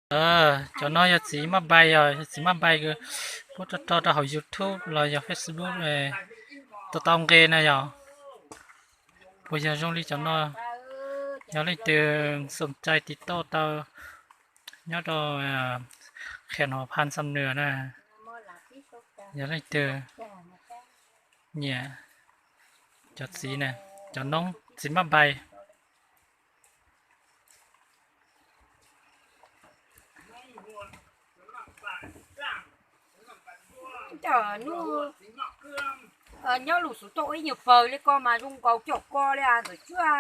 Cov no yog txiv maj npai, yog txiv maj npai puab tso rau hauv YouTube los yog Facebook, tau tau nqe na yog. Puas yog zoo li cov no? Yog leej twg xoom cai tiv tauj tau nyob rau Qhia Hom Phan Xam Nws na, yog leej twg nyiam cov txiv na, cov noob txiv maj npai. Nyob lus xub toj ib nyuag pawg li ko mas zoo nkaus coj ko li ntawm cuaj.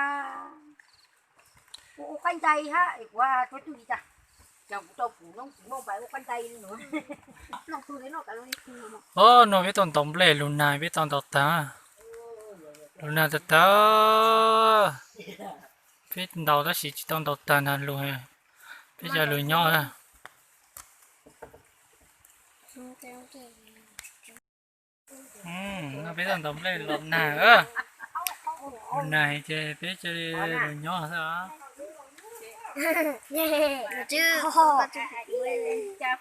Kuv ua qaib ntais hab, kuv tuaj tuj li cas, cas kuv tau kuv noob txiv maj npai ua qaib ntais li no. Os, no peb tau ntaus nplej lug nag peb tau ntaus tag. Lug nag tag tag. Peb ntaus tab sis tsis tau ntaus tag nag lug, peb cov lug nyob na. No peb tau ntaus nplej los nag, los nag ces peb cia li lug nyob xwb os. Lug nag tas,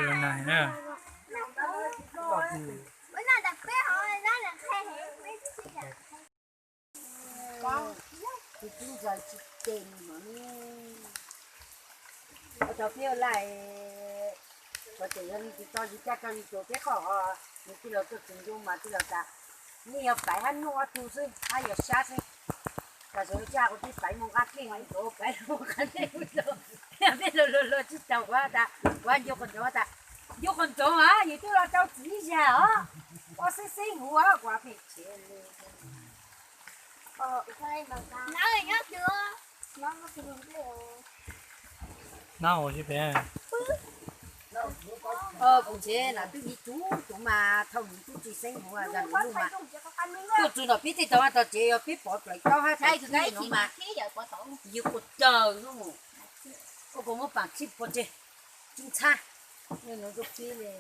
lug nag na. Tus tub ntxawg tsis tes nws mas, ua tau peb ua laij, ua tes yog leej twg tso zis caj tso zis tus peb qhov, nws tij laug tuaj txug ncu mas tij laug tas, nej yog Paiv hab Nuj ob tug xwb hab yog Sab xwb. Tam sim no coj kuv tij Paiv mus nqa dlej mus ntxuav, Paiv mus nqa dlej mus ntxuav, peb luag luag luag tsis tau kuv tas, kuv ncu qhov ntxuav tas, ncu qhov ntxuav mas yus twb los rau txiv ib zag os, ua xib xib huv kuv pheej tshev li. Nab ua si pem. Kuv tsev nam twb yig tug tug mas thaum nws tub tsis xeeb huv, yog nws lub mas tuaj txug nram peb tej tog tog tsev yog peb pov plawv taub hab tsev no mas yug quas tawg lub mus, ua kuv muab paam tsib puag tseg, tsib ntxhab, nws rua peb li.